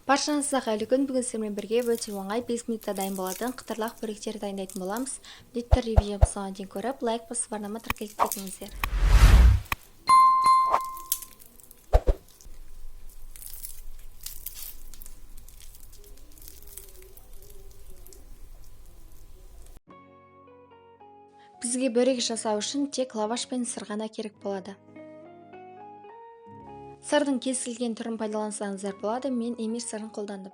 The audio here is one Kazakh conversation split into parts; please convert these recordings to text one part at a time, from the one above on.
Баршаңызға қайырлы күн. Бүгін сіздермен бірге өте оңай 5 минутта дайын болатын қытырлақ бөректер дайындайтын боламыз. Міндетті түрде видеомызды соңына дейін көріп, лайк басып, арнама тіркеліп кетіңіздер. Бізге бөрек жасау үшін тек лаваш пен сыр ғана керек болады. Сырдың кез келген түрін пайдалансаңыздар болады, мен эмир сырын қолдандым.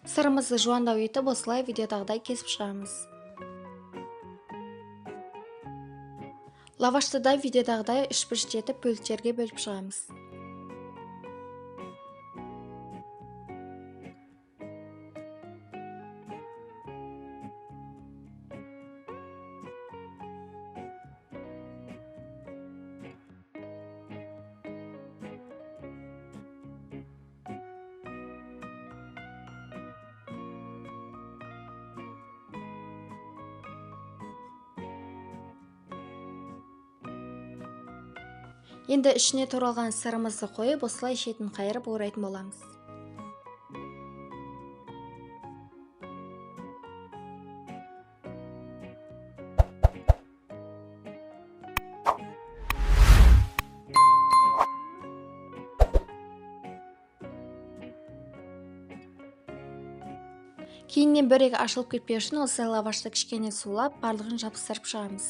Сырымызды жуандау етіп, осылай видеодағыдай кесіп шығамыз. Лавашты да видеодағыдай үшбұрышты етіп бөліктерге бөліп шығамыз. Енді ішіне туралған сырымызды қойып, осылай шетін қайырып орайтын боламыз. Кейіннен бөрек ашылып кетпеу үшін осылай лавашты кішкене сулап, барлығын жабыстырып шығамыз.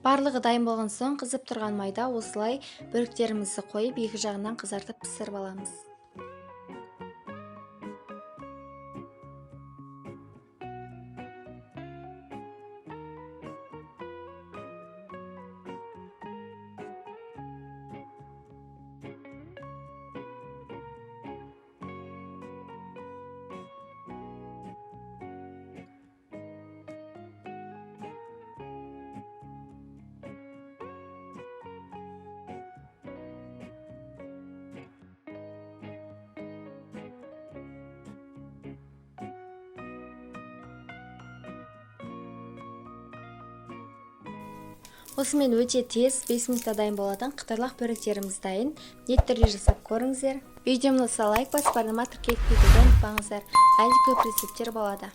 Барлығы дайын болған соң қызып тұрған майда осылай бөректерімізді қойып, екі жағынан қызартып пісіріп аламыз. Осымен өте тез 5 минутта дайын болатын қытырлақ бөректеріміз дайын. Міндетті түрде жасап көріңіздер. Видеомды лайк басып, арнама тіркеліп кетуді ұмытпаңыздар. Әлі көп рецепттер болады.